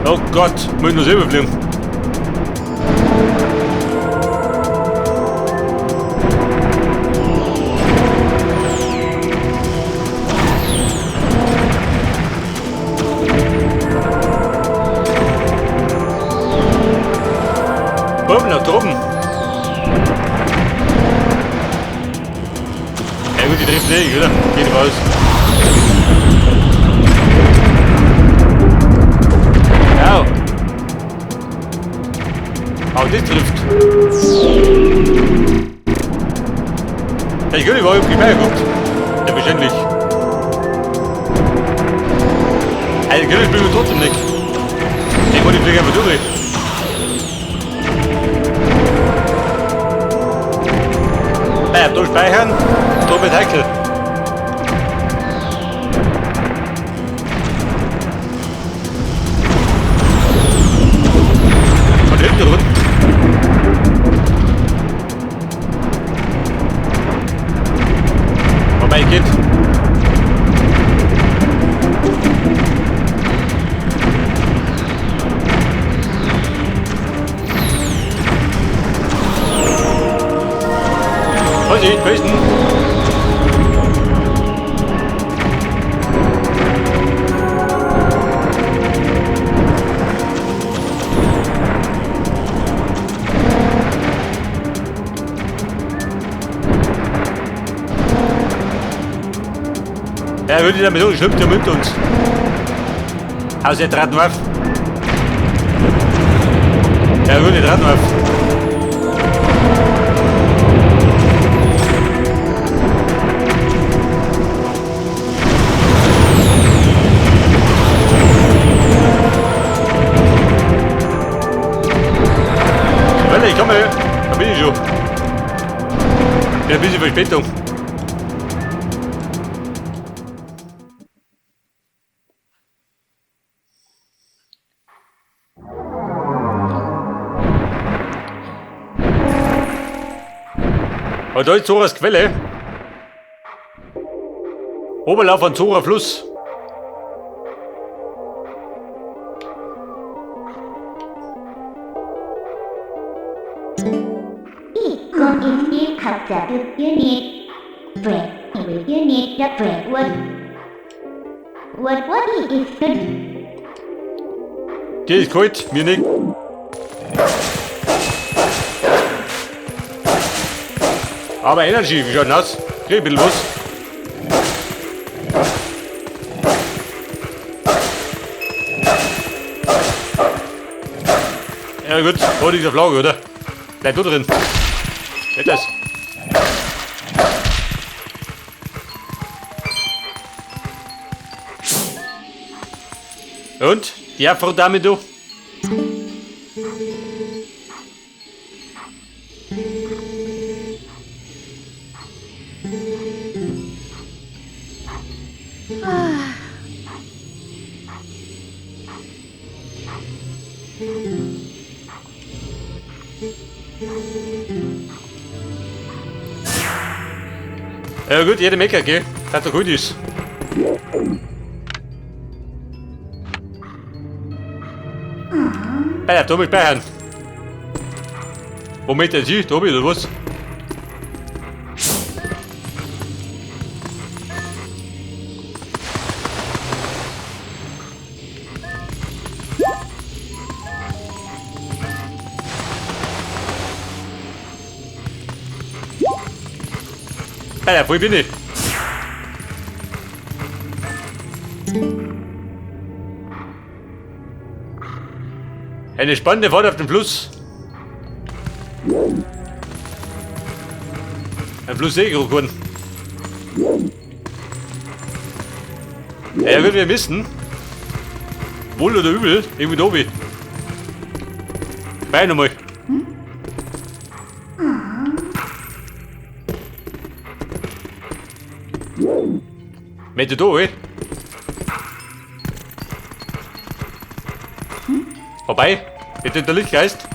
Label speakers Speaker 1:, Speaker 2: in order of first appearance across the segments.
Speaker 1: Oh Gott, muss ich nur selber fliegen. Bumm, nach drüben. Ja gut, die trifft nicht, oder? Geht raus. Ja. Auch das trifft. Ja, ich glaube, ich war überhaupt nicht mehr geguckt. Ja, wahrscheinlich. Also, ich spielen wir trotzdem nicht. Ich wollte die Fliege einfach durch. Naja, da speichern, da wird heikel. Von hinten runter. Wobei geht. Vorsicht, Felsen! Ja, würde ich damit sagen, schlimmt der mit uns. Außer er trat auf. Ja, würde ich dran auf. Ich komme, da bin ich schon. Bin ein bisschen Verspätung. Aber da ist Zoras Quelle. Oberlauf an Zora Fluss. Die ist kalt, mir nicht. Aber Energy, wie schaut denn aus? Krieg ein bisschen was. Ja gut, da ist eine Flagge, oder? Bleib du drin. Geht das? Und? Die Afro-Dame, du? Ja gut, jede Mecker, gell? Das doch gut ist. Ja, da muss ich speichern. Wo möchte ich? Da oder was? Alter, wo bin ich? Eine spannende Fahrt auf dem Fluss. Ein Fluss Seekrokon. Ja gut, wir wissen. Wohl oder übel, irgendwie da oben. Bei nochmal. Möchte da, ey? Vorbei? Bitte der Lichtgeist.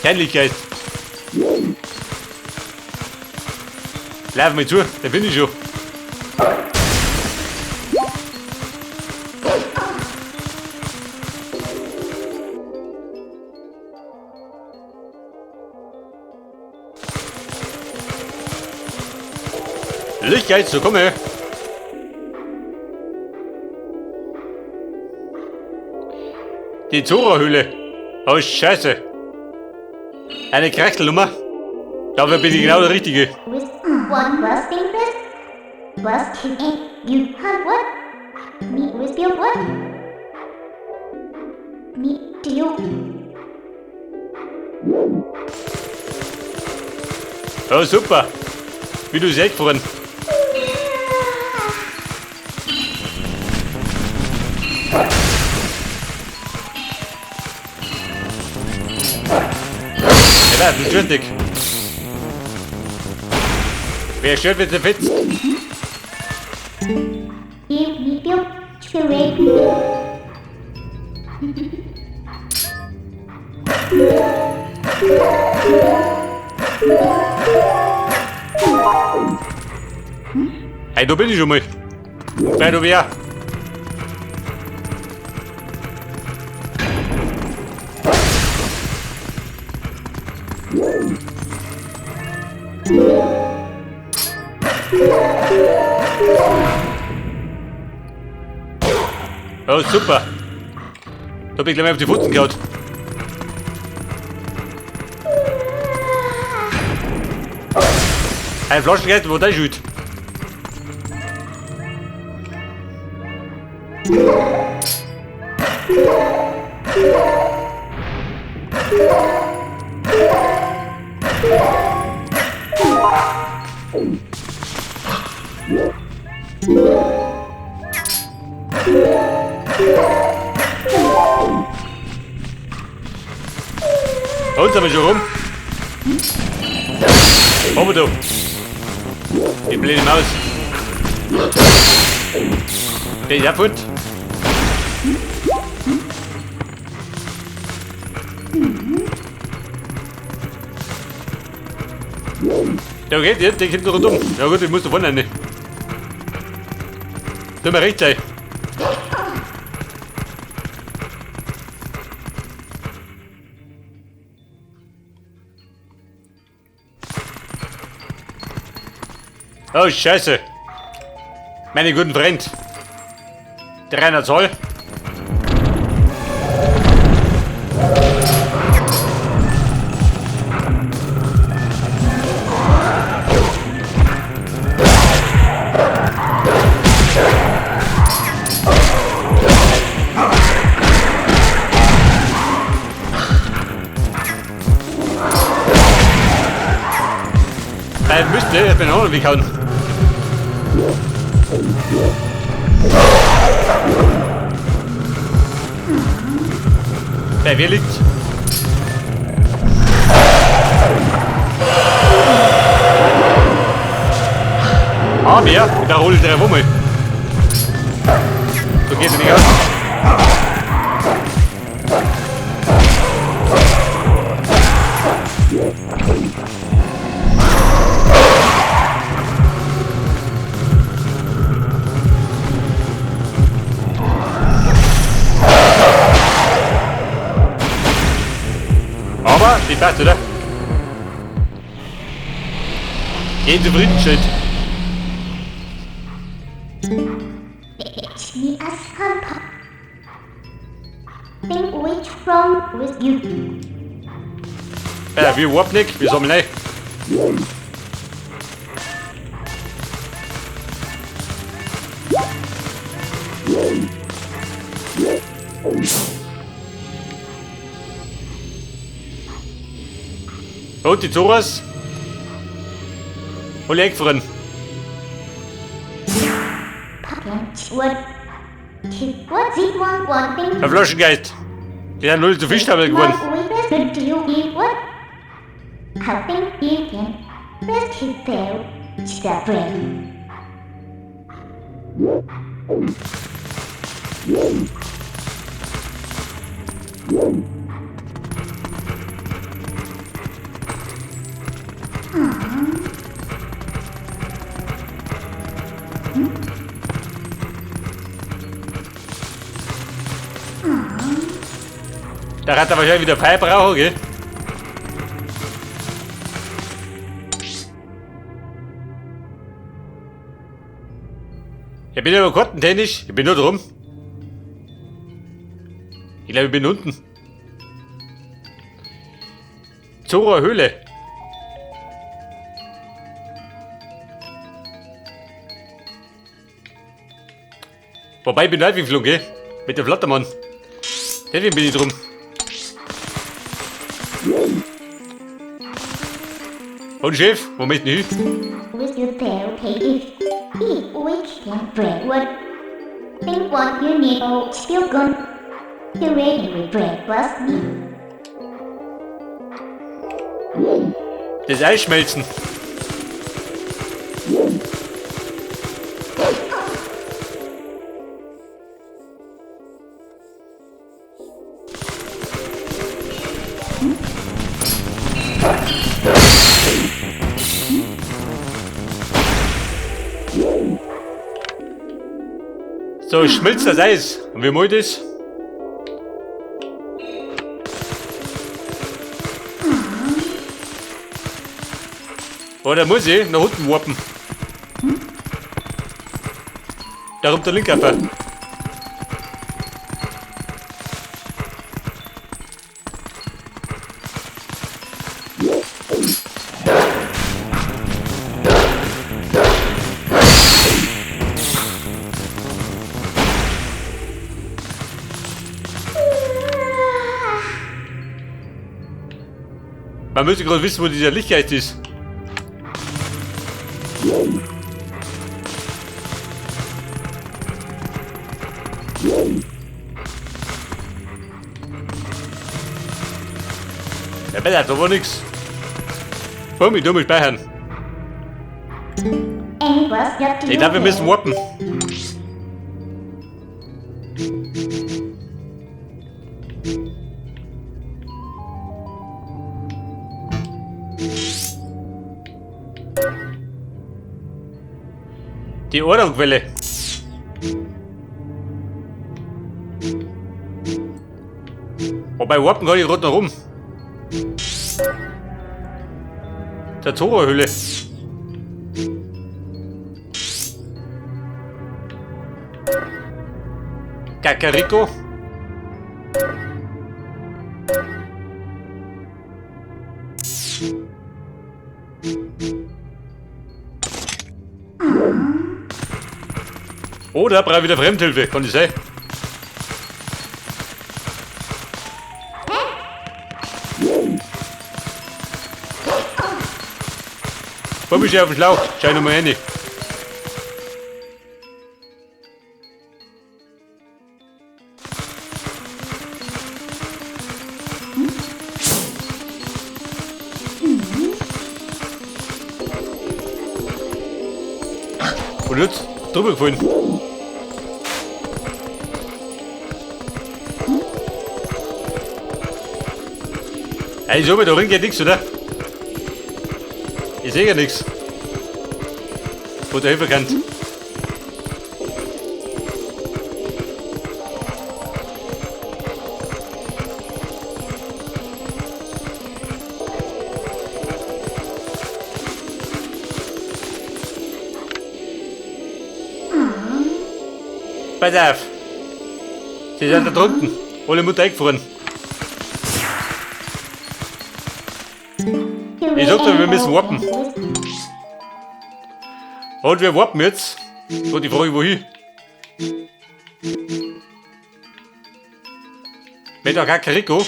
Speaker 1: Kein Lichtgeist. Lauf mir zu, den finde ich schon. Licht geht's, so komm her. Die Zora-Höhle. Oh Scheiße. Eine Krachtelnummer. Dafür bin ich genau der Richtige. Oh super. Wie du siehst vorhin. Ja, du stört dich. Wer stört, wird zerfetzt. Hey, da bin ich schon mal. Wer du wer? Oh, super. Da bin ich gleich mal auf die Pfoten gehauen. Ein Flaschengeist, wo der schuld? Und sind wir schon rum? Aber du. Die blöde Maus. Der ist auch fort. Ja, okay, der kommt noch rundum. Ja gut, ich muss da vorne rein. Soll mir recht sein. Oh, Scheiße. Meine guten Freund. Der Rainer Zoll. Er müsste, ich bin auch noch weghauen. Bei wer liegt? Ah, wer? Da hol ich drei Wummel. So geht es nicht aus. Aber die passt, oder? Jeden zufriedengestellt. Ja, wir überhaupt nicht, wir sammeln ein. Und die Zoras? Hol ich voran. Herr Flaschengeist. Die haben null zu Fischtabel gewonnen. Da hat er wahrscheinlich wieder Feuer brauchen, gell? Ich bin aber kartentechnisch, ich bin nur drum. Ich glaube, ich bin unten. Zora Höhle. Wobei, ich bin neu geflogen, gell? Mit dem Flattermann. Deswegen bin ich drum. Und Chef, wo möchten Sie hin? Das Eis schmelzen. So, schmilzt das Eis. Und wie mach ich das? Oder muss ich nach unten warpen? Da kommt der Link einfach. Man müsste gerade wissen, wo dieser Lichtgeist ist. Ja, besser, da war nix. Vor mich, du musst speichern. Ich glaube, wir müssen warpen. Die Ordnungquelle. Wobei warpen kann ich gerade noch rum. Der Zora-Höhle. Kakariko. Oder brauche ich wieder Fremdhilfe, kann ich sein. Komm ich auf den Schlauch, schau nochmal rein. Und jetzt drüber gefallen. Ey, so, da drin geht nichts, oder? Ich sehe ja nichts. Wo der helfen kann. Pass auf! Sie sind da drunten. Alle Mutter eingefroren. Ich sag dir, wir müssen warpen. Und wir warpen jetzt. So, die Frage, wohin? Mit der Kakariko.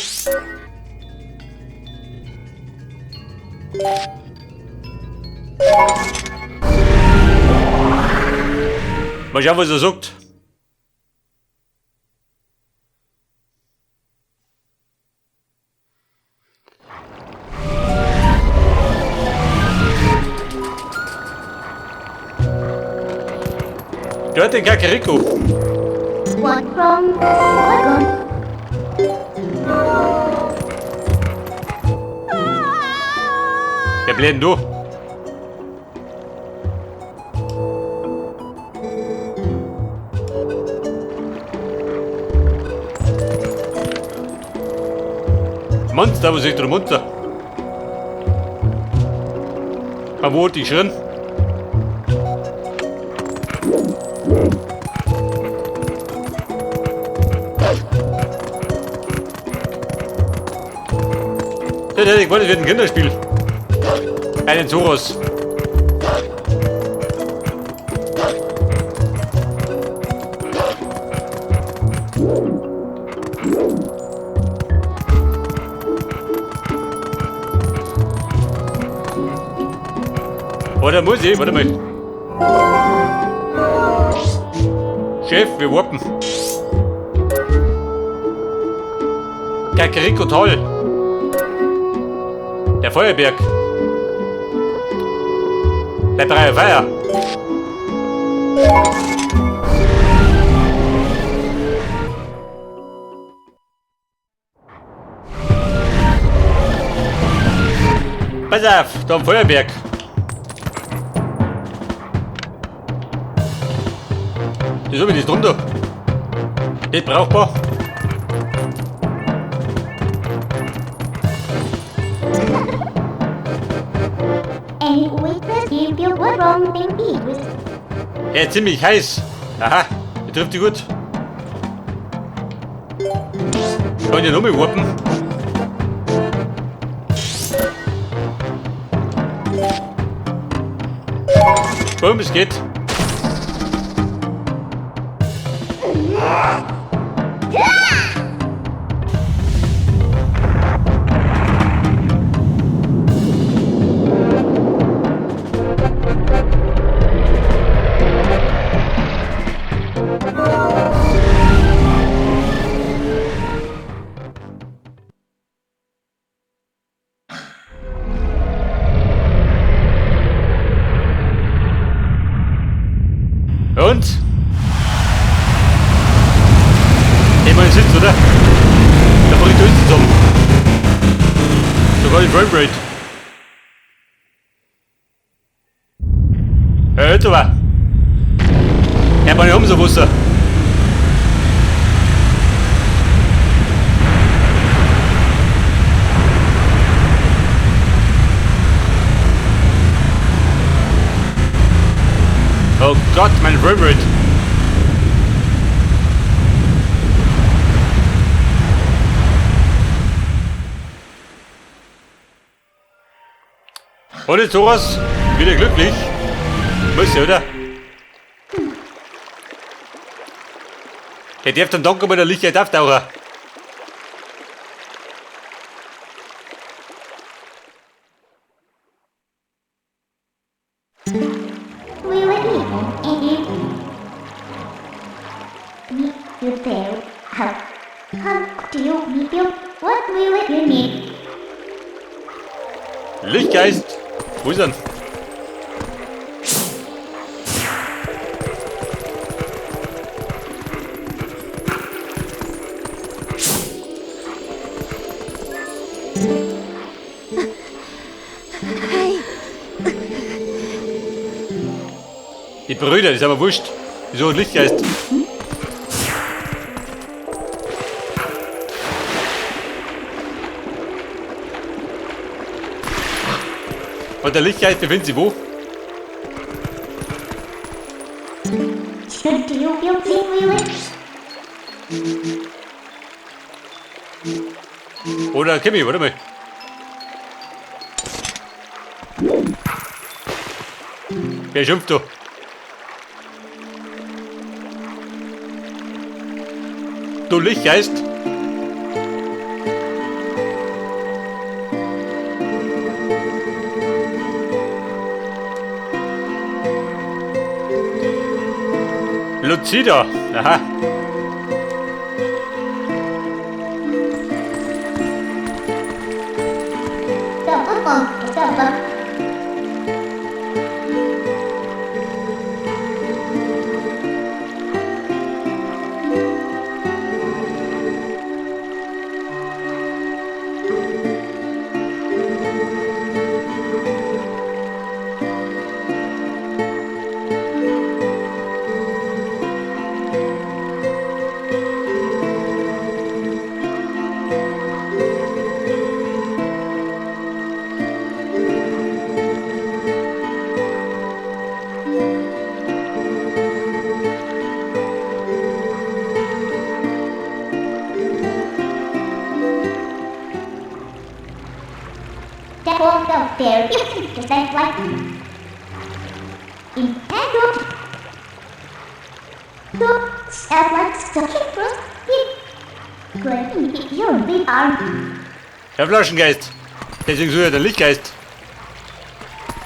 Speaker 1: Mal schauen, was er sagt. Dort in Kakariko.
Speaker 2: What from Oregon?
Speaker 1: Wer bleibt denn du? Da, was ich da munter? Aber wo hat die geschrien? Ich wollte, es wird ein Kinderspiel. Einen Zoros. Oder muss ich? Warte mal. Chef, wir warten. Kakariko toll. Der Feuerberg. Der drei Feuer. Pass auf, da am Feuerberg. Das hab ich nicht drunter. Nicht brauchbar. Ja, ziemlich heiß. Aha, das trifft die gut. Kann ich noch mal warten? Boom, es geht. Und? Hey, mal Sitz, oder? Da bricht alles zusammen. Sogar die Framerate. Hör aber. Ja, meine haben so Wasser. Oh Gott, mein Framerate. Und jetzt sowas wieder glücklich. Muss ja, oder? Der darf dann danken bei der Lichtheit auftauchen. Lichtgeist! Wo ist er? Die Brüder, das ist aber wurscht. Wieso ein Lichtgeist? Und der Lichtgeist befindet sich wo? Oder Kimi, warte mal. Wer schimpft da? Du Lichtgeist? Lucida, aha. Der Flaschengeist. Deswegen suche ich den Lichtgeist.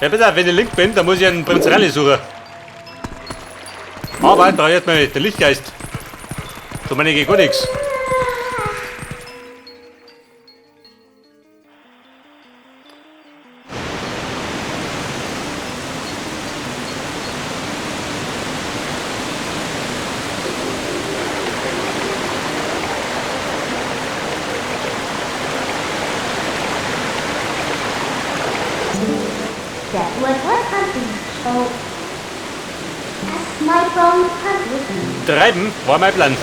Speaker 1: Ja, pass auf, wenn ich link bin, dann muss ich einen Prinz Rally suchen. Aber da jetzt mal den Lichtgeist. So meine ich gar nichts. Treiben war mein Plan.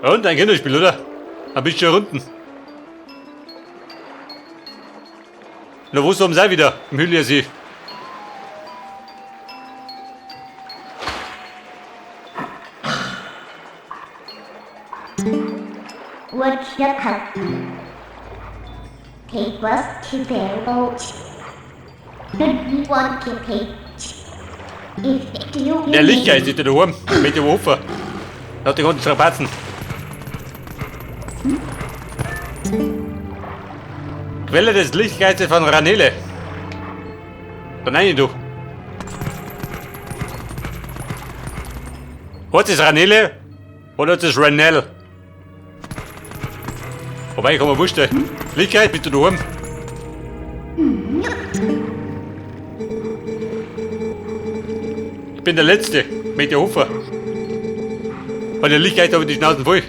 Speaker 1: Und ein Kinderspiel, oder? Ein bisschen runden. Na, wo soll sein wieder? Im Hülliersee. Der Lichtgeist ist ja daheim, mit dem Hofer. Hat die ganzen Strapazen. Quelle des Lichtgeistes von Ranele. Da nein, du. Hat es Ranele oder hat es Ranel? Wobei, ich kann mir vorstellen. Lichtgeist, bist du daheim? Ich bin der Letzte mit der Hofer. Bei der Lichtgeist habe ich die Schnauzen voll.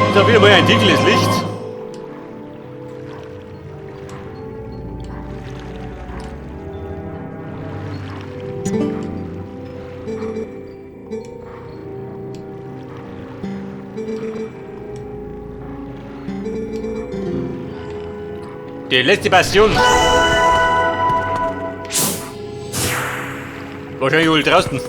Speaker 1: Ist auch wieder mal ein dunkles Licht. Die letzte Bastion. Wahrscheinlich wohl draußen.